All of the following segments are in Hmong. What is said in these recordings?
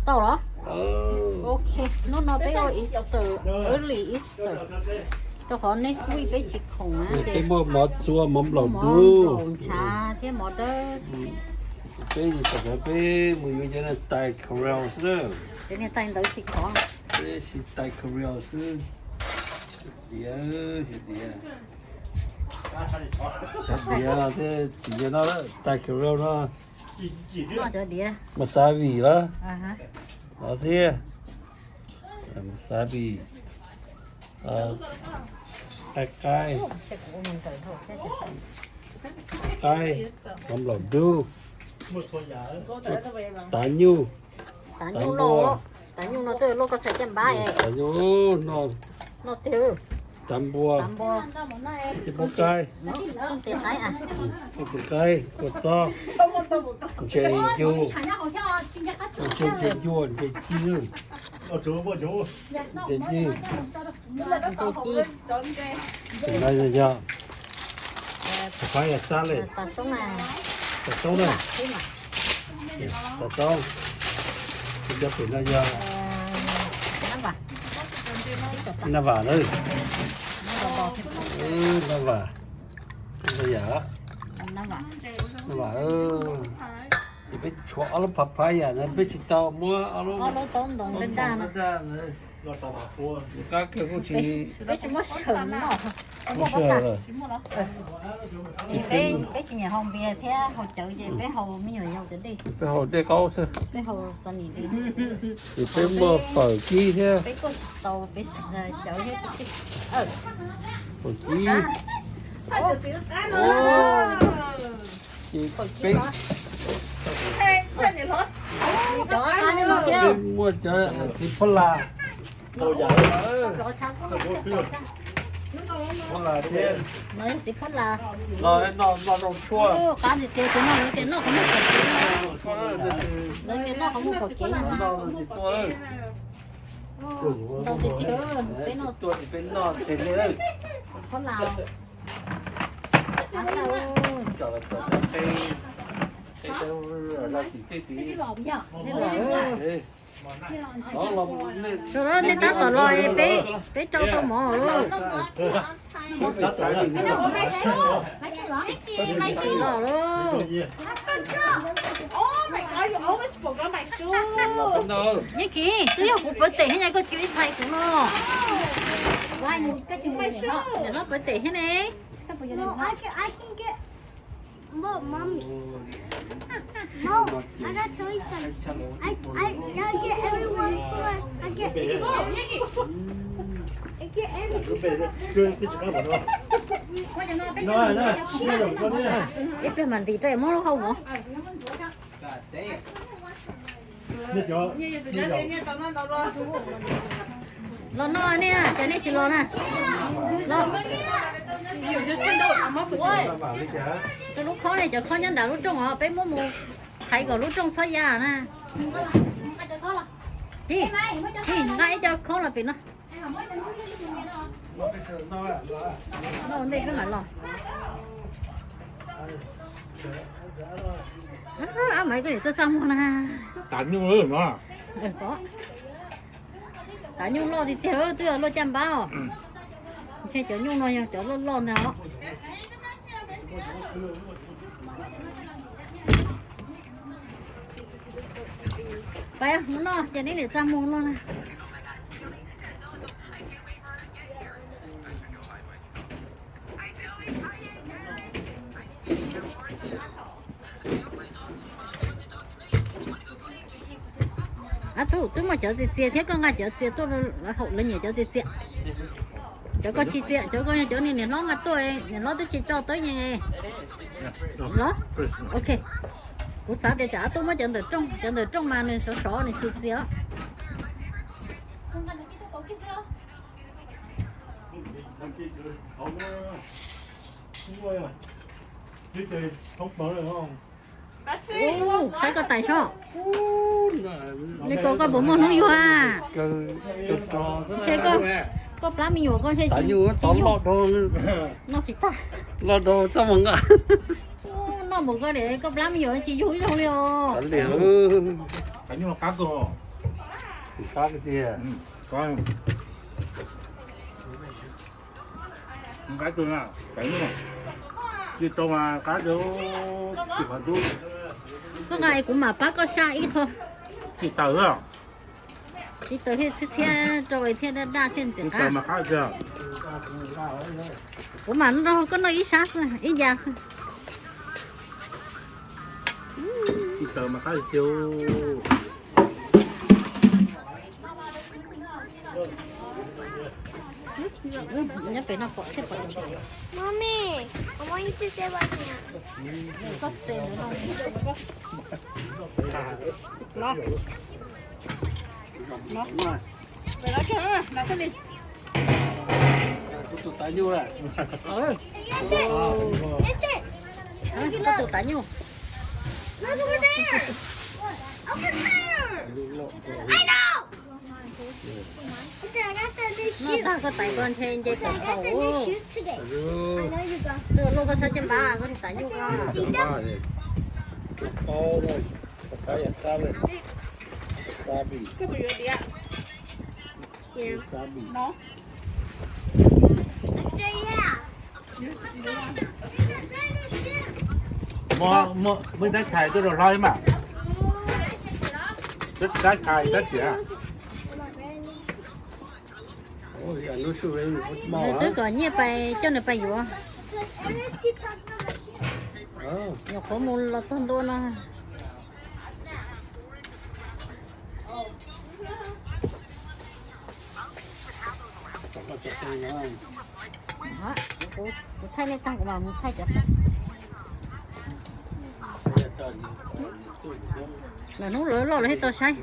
Tau los? Ok, hnub no peb ua Easter, early Easter, rau qhov next week peb tsis khoom na. Peb muaj mov txua mov nplaum dub, ntshav thiab mov dawb. Peb tam peb mus yuav cov niag tais corral xwb na. Cov niag tais ntawd tsis khov. Peb siv tais corral xwb. Diav, diav, diav thiab tsis yog no, tais corral no. Noj cov diav. Masabi los, los thiab. Masabi. Qaib qaib. Qaib, mov nplaum dub. Tav nyuj. Tav nyuj los, tav nyuj no twb luaj koj txhais caj npab. Tav nyuj no. Noj tiag. Tav npua. Tav npua. Cov npua qaib. Koj tes qaib, kua txob, ntses cug, ntses cuaj, ntses ci, ntses ci. Ntses ci. Tus no yog, tus no yog salad. Tav xoob na. Tav xoob. Tus cov pem no yog nab vam na. Nab vam. Yam, nab vam. Ces peb tshuav ob lub papaya na, peb tsis tau muab ob lub, ob lub taub ntoo daj daj na. Qab kawg kuj tsis, peb tsis muab sawv noj. Muab sawv lawm. Peb tsis nyiam haus npias thiab haus cawv ces peb haus me nyuam yaus cov dej. Peb haus dej qaub xwb. Peb haus txo nim dej. Ces peb muaj fawm kib thiab. Peb kuj tau peb cawv thiab. Fawm kib. Ces peb muaj cov txiv phab las. Phab las thiab. No txiv phab las. No noj zoo tshuaj. Qab tiag tiag, tus no lawv tias noj qhov muag kaum kev. Lawv tias noj qhov muag kaum kev no. Ntau tiag tiag, peb noj, peb noj tseg li. Phab las. Sau los nej tab tom los es peb, peb rau tau mov lauj. Sim los lauj. Yeej Kiv, twb yog kuv pawv tes thiab nyaj koj cia ib txhais kuv no. Ntawm no pawv tes thiab ne. Mom, Mommy. Mom, I gotta tell you something. I, I, I get everyone for, I get, I get everything. Ib pliag mam ntim rau muab lub hau mov. Los noj ne, ces nej tsis los na. Los. Cov lub khob ne, cov khob nyob nram lub rooj os, peb muab mus thaiv kom lub rooj txhob ya na. Nqa ib co khob los pem no. Noj ntej peb mam los. Ab, Maiv, koj niam txaj txaj muag na. Tav nyuj loj no. Tav nyuj loj tiag tiag, twb yog luaj caj npab os. Ntshe cov nyuj no yog cov loj loj ntag os. Pab mus noj ces neb niam txaj muag noj na. Ab tug, twb muaj cov txias txias thiab, koj nqa cov txias tuaj, lawv nyiam cov txias txias. Cov koj tsis txias, cov koj yog cov niam hlob nqa tuaj, niam hlob twb tsis tso tawb yees. Los, ok. Kuv xav tias tsam ab tug muab cov ntawm rooj, cov ntawm rooj mas nws sov sov nws tsis txias. Ub, saib koj tais sob. Nej koj, koj puas muaj hnub yuag? Ntshe koj, koj plab me nyuam koj ntshe tsis, noj tsis tag. Noj npaum koj niam koj plab me nyuam tsis yug ib zaug li os. Cov nyuj qab kawg. Qab tiag. Qab kawg, cov nyuj tsis tau mas qab kawg. Koj nqa kuv mam pab koj saj ib qho. Tsis taws, tsis taws thiab, thiab rau thiab daj daj thiab ntxim qab. Kuv mam nrog koj noj ib sab xwb, ib yav xwb. Tsis taws mas qab tiag. Nyob pem no pom thiab pom. Mommy, I want you to say what you want. Koj tus tav nyuj. Look over there. Over there. I know. Noj tag koj tais koj ntshe nce kom thaum. Lub koj txhob coj npab koj tus tav nyuj koj. Muaj, muaj ib tab chais tuaj rau hlob mas. Tab chais tab chais. Nws twb kom nyiaj pais coj nws pais yuav. Nyuam qhuav mus los txog ntua no. Kuv thaij nej tag kuv mam mus thaij cov. Lawv hnub lawv loj lawv thiaj tau saib.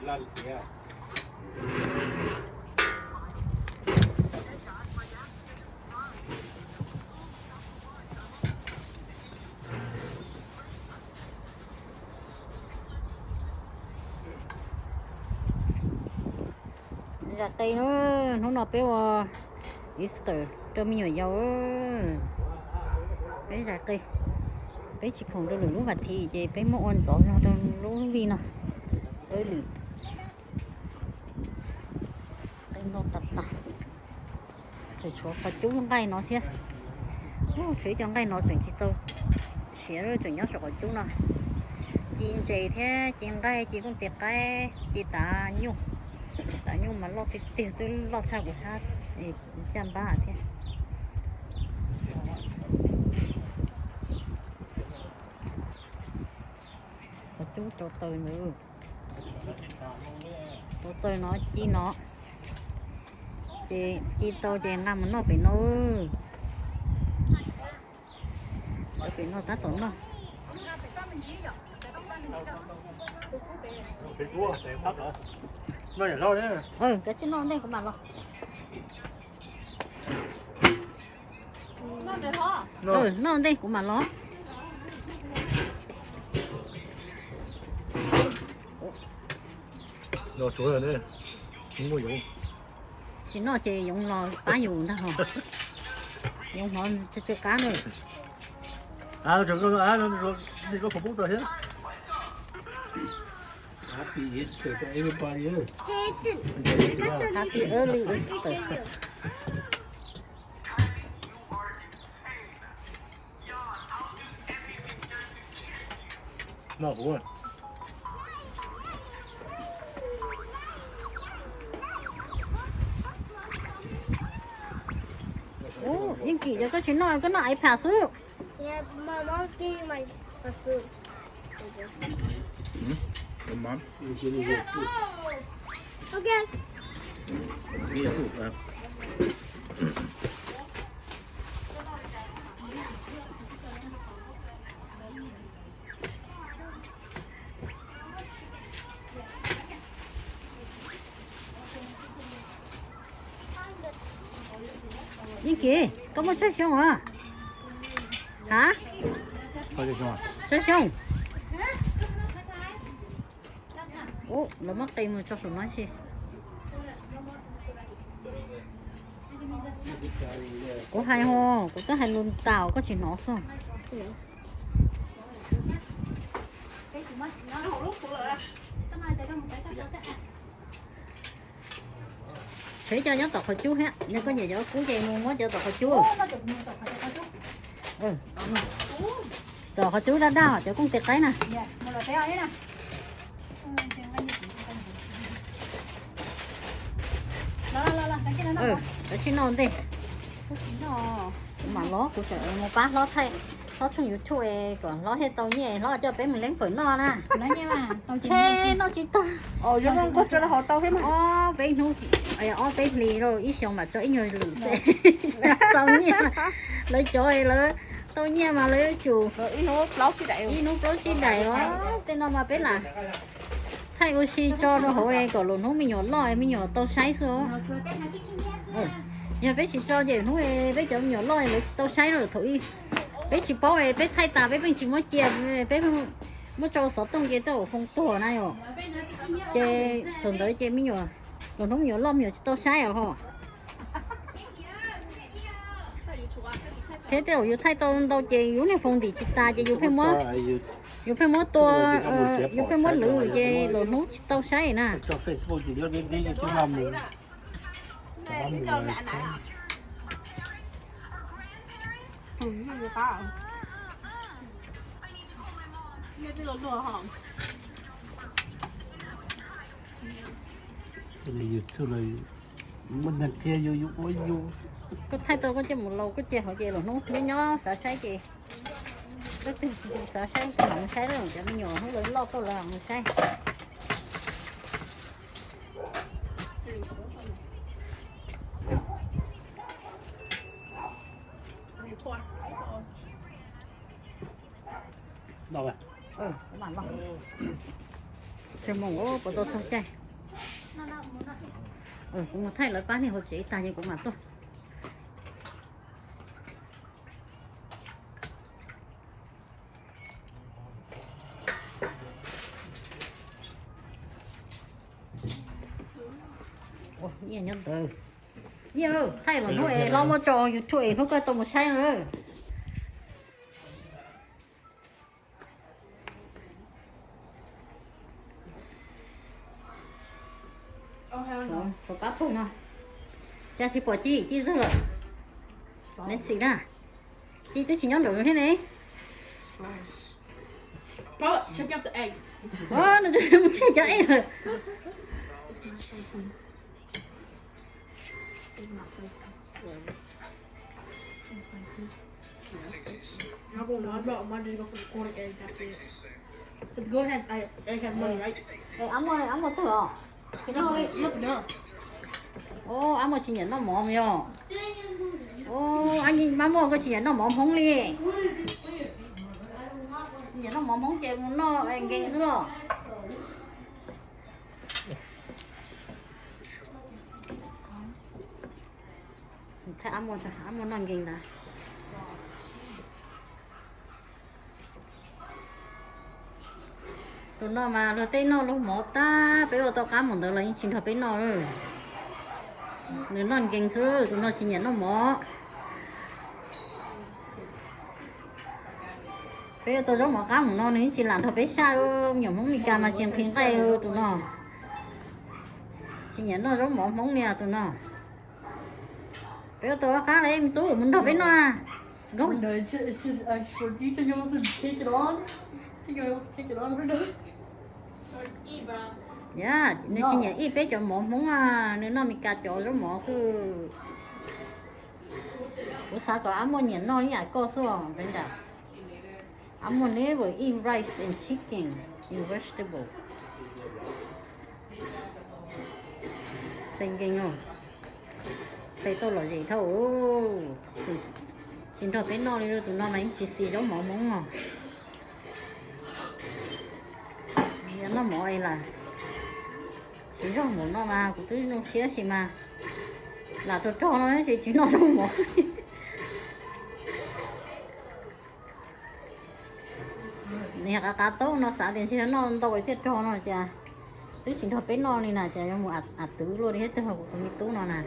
Zam qis, hnub no peb ua Easter rau me nyuam yaus. Peb zam qis, peb tsis khoom rau lwm lub vas thiv ces peb muab ua ntxov zog rau lub vij no. Peb lwm qis ntau tas tas. Tseem tshuav qhov cub nqaij no thiab. Tshuav ib co nqaij no tseem tsis tau siav, tseem nyob saum qhov cub no. Ci ntses thiab ci nqaij, ci kooj tis qaib, ci tav nyuj. Tav nyuj mas loj tiag tiag, twb loj tshaj kuv sab caj npab thiab. Qhov cub rau taws ntawd. Rau taws no ci no. Ces ci tau ces nqa mus noj pem no. Pem no tab tom noj. Kav tsij noj ntej kuv mam los. Noj ntej kuv mam los. Tsis noj ces yoov los pab yus ntag hos. Yoov hnov tsw tsw qab na. Happy Easter to everybody. Happy early Easter. Yeej Kim, yog koj tsis noj koj noj iPad xwb. Yeej Kim, koj muaj tsawg xyoo os? Hab? Tsawg xyoo? Ub, lawv muab qe mus tso saum no tsi. Kuv hais hos, kuv twb hais lus tas koj tsis hnov xwb. Tshuav cov nyob tom qhov cub thiab, yog koj nyiam cov kub ces mus muab cov tom qhov cub. Tom qhov cub daj daj cov kooj tes qaib na. Kav tsij noj ntej. Kuv mam los kuv tseem mus pab hlob thaij hlob tshooj YouTube kom hlob thiaj tau nyiaj hlob coj peb mus leeb fawm noj na. Tsheb noj tsis tag. Ob peb hnub, ob peb hlis rau ib xyoos mam tso ib nyuag lwm xwb. Tau nyiaj, lawv cov lawv tau nyiaj mas lawv yuav tsum ib hnub plaub tsib daim os. Tej no mas peb lam thaij ua si tso rau hauv kom lwm hnub me nyuam loj me nyuam tau saib xwb. Yog peb tsis tso ces hnub peb cov me nyuam loj lawv tsis tau saib lawm thaum ub. Peb tsis paub peb thaij tas peb pheej tsis muab cia, peb muab tso xov tooj ces tej zaum foo tuag na yom. Ces thaum ntawd ces me nyuam, lwm hnub me nyuam loj me nyuam tsis tau saib os ho. Thiab tej zaum yus thaij tau ntau ces yus niag foos ntim tsis tas ces yus pheej muab, yus pheej muab tua, yus pheej muab lwv ces lwm hnub tsis tau saib na. Koj thaij tau koj coj mus laus koj cia hauv ces lwm hnub nyob nyob xav saib ces, koj twg xav saib koj mam mus saib, cov me nyuam hnub lawv loj tuaj lawv mam mus saib. Tsis mus puas tau txog caij. Kuv mus thaij lawv pab niag hauv tsev tag ces kuv mam tuaj. Nyiaj nyob ntawd. Nyiaj, thaij los hnub es hlob muab tso YouTube es hnub koj tau mus saib na. Rov qab pug no. Cas tsis pom Ci, Ci zog lawm. Neb txim na. Ci twb tsis nyob nraum thiab ne. Nws tsis mus tseg cov ej lawm. Ab muaj twg os? Ab muaj tsis nyiam noj mov yog? Ab muaj koj tsis nyiam noj mov Hmoob li. Nyiam noj mov Hmoob ces mus noj nkees xwb los. Ab muaj noj nkees ntag. Tus no mas luag tej noj luag mov tag peb ua tau qab mus ntawd los yeej tsis nrog peb noj. Nws noj nkees xwb, tus no tsis nyiam noj mov. Peb ua tau zaub mov qab mus no nws yeej tsis lam nrog peb saj. Me nyuam Hmoob Meskas mas tsis nqhis nqaij tus no. Tsis nyiam noj zaub mov Hmoob li tus no. Peb ua tau qab li me tub mus nrog peb noj. Yog nws tsis nyiam ib peb cov mov Hmoob, nws noj Meskas cov zaub mov xwb. Kuv xav kom Ab muaj nyiam noj li yam koj xwb os Brenda. Ab muaj never eat rice and chicken and vegetable. Hle nkees os. Hle tau lom zem dhau. Tsis nrog peb noj li, tus no mas yeej tsis xis zaub mov Hmoob os. Yog noj mov es lam tsis zog mus no mas kuv twb zoo siab sis mas lam rog rog no tab sis tsis noj zaub mov. Nws yog qav qav taub no xav tias ntshe noj ntau thiaj rog no cas twb tsis nrog peb noj li na, cas yuav mus a twv luaj li thiab twg kuv tus me tub no na.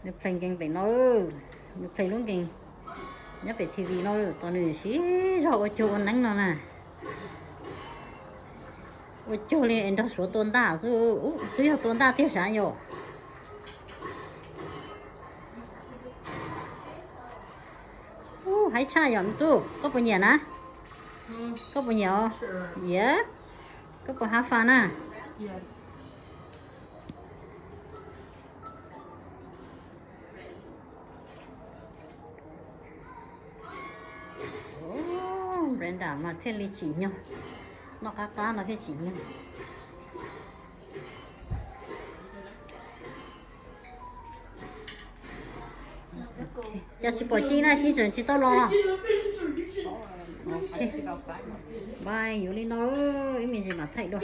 Nws hle nkees pem no, nws hle lub nkees. Nyob pem T V no, tos nws siv zog ua cuag ua neeb no na. Ua cuag li es nrog Suav tua ntaj xwb, twb yog tua ntaj tiag sav yom. Ub, haib tshaj yom me tub, koj puas nyiam na? Koj puas nyiam os? Yes. Koj puas hav fas na? Brenda mas thiaj li tsim nyog, noj qab qab no thiaj tsim nyog. Cas tsis pom Cib na, Cib tseem tsis tau los los. Bye, yuav li no, ib me ntsis mam thaij dua.